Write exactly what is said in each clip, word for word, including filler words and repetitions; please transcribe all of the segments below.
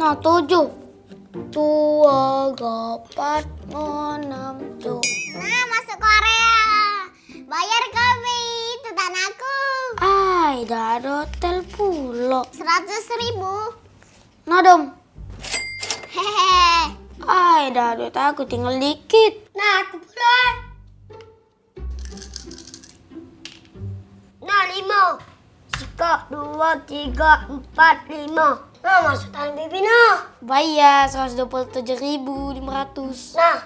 Nah, tujuh. Dua, empat, enam, tujuh. Nah, masuk Korea. Bayar kami, itu tanahku. Ai, dah ada hotel pulo. Seratus ribu. Nah, Dom. Hehe. Ai, dah duit aku tinggal dikit. Nah, aku pulo. Nah, limo. Sikok, dua, tiga, empat, limo. Nah, masuk tangan bibi, nah. Bayar seratus dua puluh tujuh ribu lima ratus. Nah.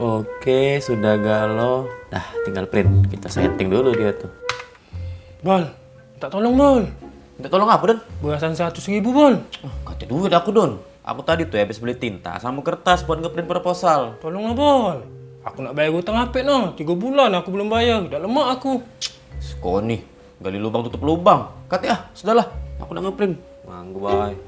Oke, sudah galo. Nah, tinggal print. Kita setting dulu dia tuh. Bol, minta tolong, Bol. Minta tolong apa, Don? Berasan seratus ribu, Bol. Oh, kate duit aku, Don. Aku tadi tuh habis beli tinta sama kertas buat ngeprint proposal. Tolonglah, Bol. Aku nak bayar utang apek no. Tiga bulan aku belum bayar. Dak lemak aku. Sekoni, gali lubang tutup lubang. Kate ah, sudahlah. Aku nak ngeprint. Nganggu bae.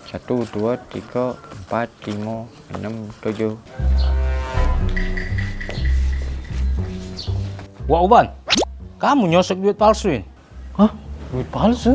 Satu, dua, tiga, empat, lima, enam, tujuh. Wak Uban, kamu nyosok duit palsu ini? Hah? Duit palsu?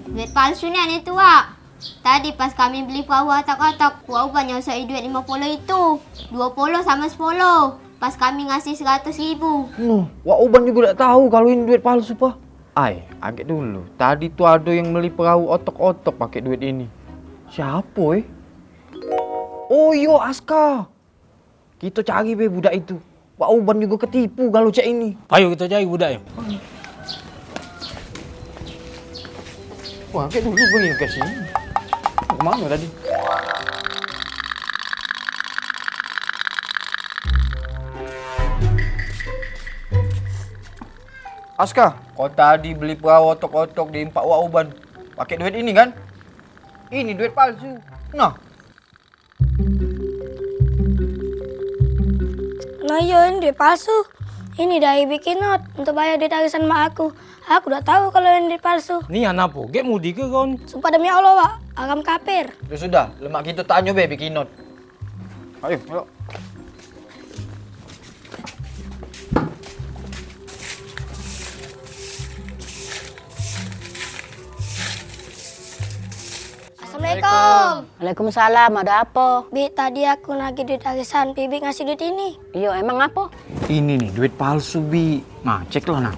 Duit palsu nian itu, Wak. Tadi pas kami beli perahu otok-otok, Wak Uban nyosok duit limo puluh itu. Dua puluh sama sepuluh. Pas kami ngasih seratus ribu. Noh, Wak Uban juga dak tahu kalau ini duit palsu, Pak. Ai, agek dulu. Tadi tu ado yang beli perahu otok-otok pakai duit ini. Siapo, eh? Oh iyo, Aska. Kito cari be budak itu. Wak Uban juga ketipu galo cak ini. Ayo kito cari budak yo. Wah, agek dulu beli ke sini. Kemano tadi? Aska, kau tadi beli perahu otok-otok di empak Wak Uban. Pakai duit ini kan? Ini duit palsu. Nah. Nah, iyo, ini duit palsu. Ini dari Bikinot untuk bayar duit arisan mak aku. Aku dak tahu kalau ini duit palsu. Nian apo? Gek mudi ke kau ni? Sumpah demi Allah, Wak. Haram kafir. Ya sudah, lemak gitu tanyo be Bikinot. Ayo, ayo. Assalamualaikum. Waalaikumsalam, ado apo? Bi, tadi aku nagih duit arisan, Bibi ngasih duit ini. Iyo, emang apo? Ini nih, duit palsu, Bi. Nah, cek lah, nah.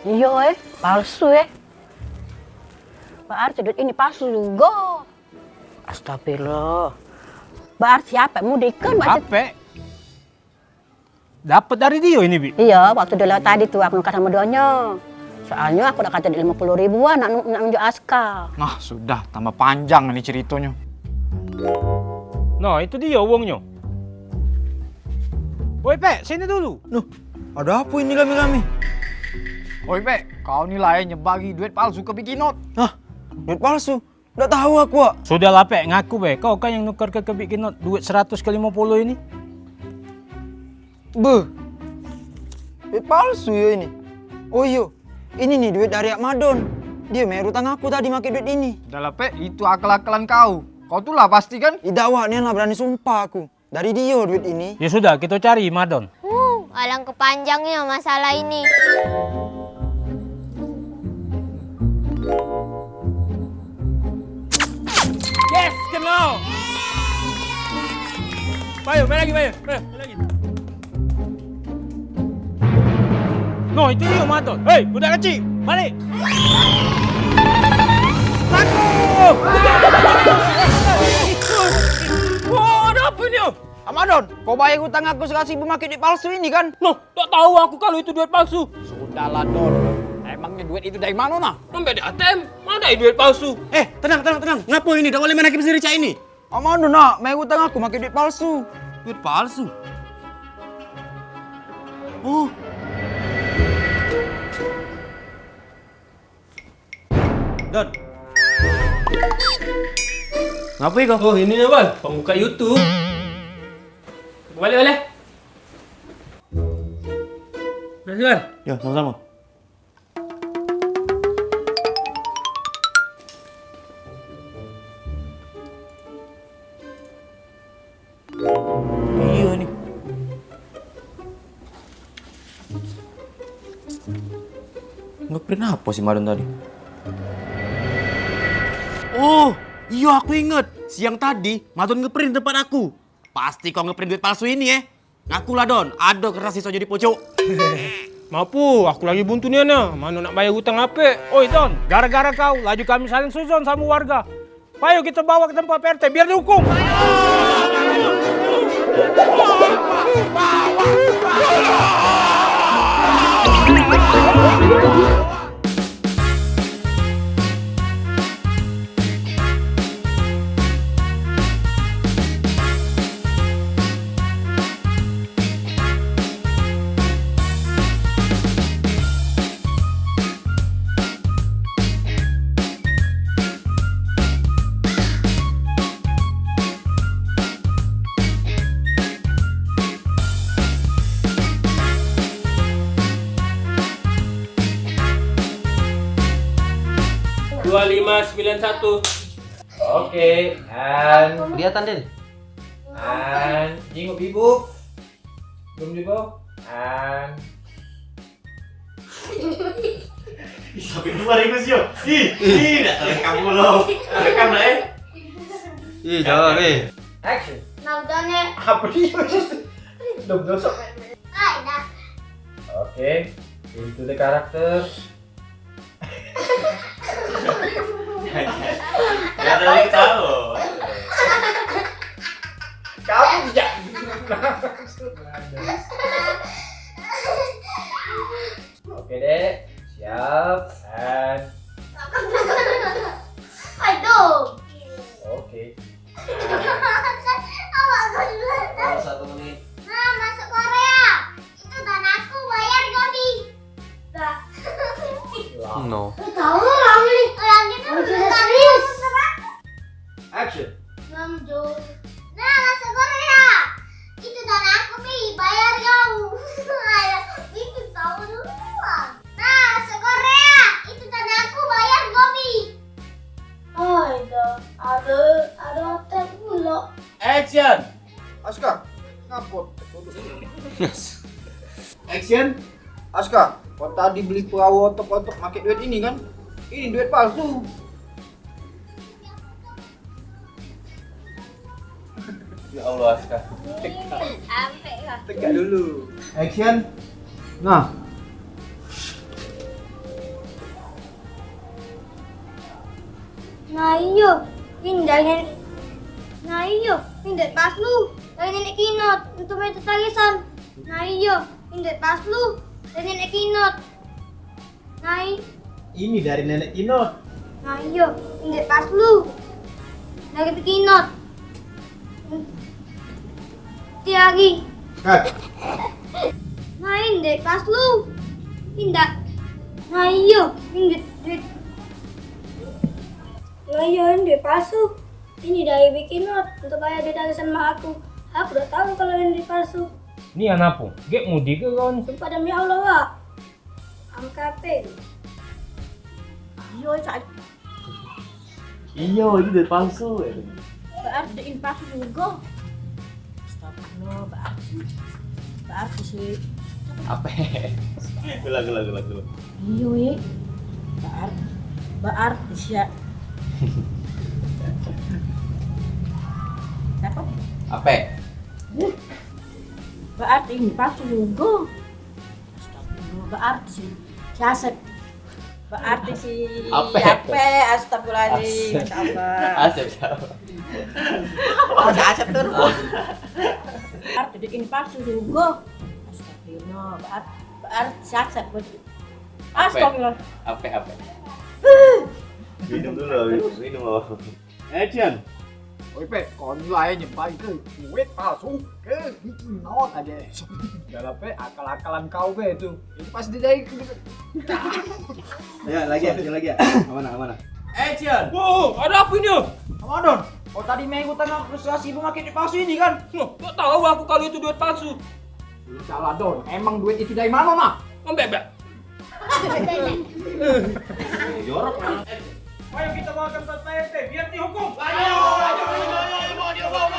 Iyo, eh, palsu, eh. Berarti duit ini palsu juga. Astagfirullah. Berarti ape mudi kan? Ape? Dapet dari dio ini, Bi? Iyo, waktu dio lewat tadi tu aku nuker samo dionyo. Soalnyo aku dak katek duit limo puluh ribuan nak, nak nunjuk Aska. Nah, sudah, tambah panjang ini ceritonyo. Nah, itu dio uwongnyo. Woi, Pek, sini dulu. Nuh, ado apo ini rame-rame? Woi, Pek, kau ni lah, eh, nyebari duit palsu ke Bikinot. Hah? Duit palsu? Dak tahu aku, Wak. Sudahlah, Pek, ngaku be. Kau kan yang nuker ke, ke Bikinot duit seratus ke limo puluh ini. Beuh. Duit palsu yo ini. Oh iyo, ini nih duit dari Ak Madon. Dio mayar utang aku tadi make duit ini. Sudahlah, Pek, itu akal-akalan kau. Kau tu lah pasti kan? Idak, Wak, nian lah berani sumpah aku. Dari dio duit ini. Ya sudah, kito cari Madon. Wuh, alangke panjangnyo masalah ini. Yes, keno. Payo, main lagi, payo. Payo, main lagi. No, itu dio Madon. Hei, budak kecik, balik. Aku. Wah, ado apo ni? Ak Madon, kau bayar utang aku seratus ribu make duit palsu ini kan? Noh, dak tahu aku kalau itu duit palsu. Sudahlah, Don. Emangnyo duit itu dari mano, nah? Ambek di A T M, mano ado duit palsu? Eh, tenang, tenang, tenang. Ngapo ini? Dak boleh main hakim sendiri cak ini. Mak mano nak, mayar utang aku make duit palsu. Duit palsu? Oh. Don. Ngapo iko? Oh, ini nih, Bang. Pembuka YouTube. Balik, balik. Makasih, Bang. Yo, samo-samo. Iyo ni. Ngeprint apo si Madon tadi? Oh, iyo aku inget. Siang tadi Madon ngeprint tempat aku. Pasti kau ngeprint duit palsu ini, eh. Ngakulah, Don, ado kertas iso jadi pocok. Mapu, aku lagi buntu nian ya. Mano nak bayar utang ape? Oi, Don, gara-gara kau, laju kami saling suzon samo warga. Payo kito bawa ke tempat P R T biar dihukum. Dua lima sembilan satu. Oke, and kelihatan, Din. And jinguk ibu. Belum juga. And Ih, sampai dua ribu sih, yo. Ih, ih, dak terekam pulo. Terekam dah, eh. Ih, jawab, eh. Action. Nah, udah, Nek. Apa dia? Belum gosok. Ah, dah. Oke, into the character. Jangan terlalu ketawa. Kamu tidak. Oke, Dek. Siap. And aduh. Oke. Awak dulu. Oh, satu menit. Nah, masuk Korea. Itu danaku, bayar kami. Dah. No. Tahu orang ni. Orang itu. Oh, sudah serius. Action. Nah, masuk Korea. Itu danaku, Pi, bayar kau. Ayo, itu tahu duluan. Nah, masuk Korea. Itu danaku, bayar kau, Pi. Hai, dah. Ada, ada hotel pula. Action. Aska, ngapo? Action. Aska, kau tadi beli perahu otok-otok make duit ini kan? Ini duit palsu. Ya Allah, Aska. Tegak. Ampe lah. Tegak dulu. Action. Nah. Nah iyo, indah nenek. Nah iyo, indah pas lu. Dari nenek Kinot untuk main tarisan. Nah iyo, indah pas lu. Dari nenek Kinot. Nah i- Ini dari nenek Kinot. Nah iyo, indah pas lu. Dari Kinot. Tiari. Cut. Main dek pas lu. Indak. Nah iyo, indak duit. Nah iyo, indak pas lu. Ini dari bikin not untuk bayar duit arisan mak aku. Aku dak tahu kalau ini palsu. Ni anapo? Gek mudi ke, Ron? Sumpah demi Allah, Wak. Angkape. Iyo, cak. Iyo, ini duit palsu. Berarti ini palsu juga. Astagfirullah, berarti. Berarti sih. Ape? Gelo, gelo, gelo, gelo. Iyo, eh. Berarti, berarti sih ya. Ape? Ape? Berarti ini palsu juga. Astagfirullah, berarti si Asep. Berarti si Ape? Ape? Astagfirullahaladzim, Asep. Masya Allah. Asep siapa? Oh, si Asep turun. Berarti ini palsu juga. Astagfirullah, berarti, berarti si Asep. Ape? Astagfirullah. Ape, ape? Minum dulu, minum, minum, oh. Action. Oi, Pe, kau ni lah yang nyebar itu duit palsu ke? No aja. Dah lah, Pe, akal-akalan kau, Pe, itu. Itu pasti dari. Ya, lagi ya, lagi ya. Amanah, amanah. Eh, Cian. Wow, ada apa ini? Apa, Don? Kau tadi minggu tengah frustrasi memakai duit palsu ini, kan? Loh, tak tahu aku kalau itu duit palsu. Salah, Don. Emang duit itu dari mana, nah? Ngembek-bek. Jorok. Ayo kita bawa ke P T, biar dihukum. Ayo, ayo, ayo, ayo, ayo, ayo.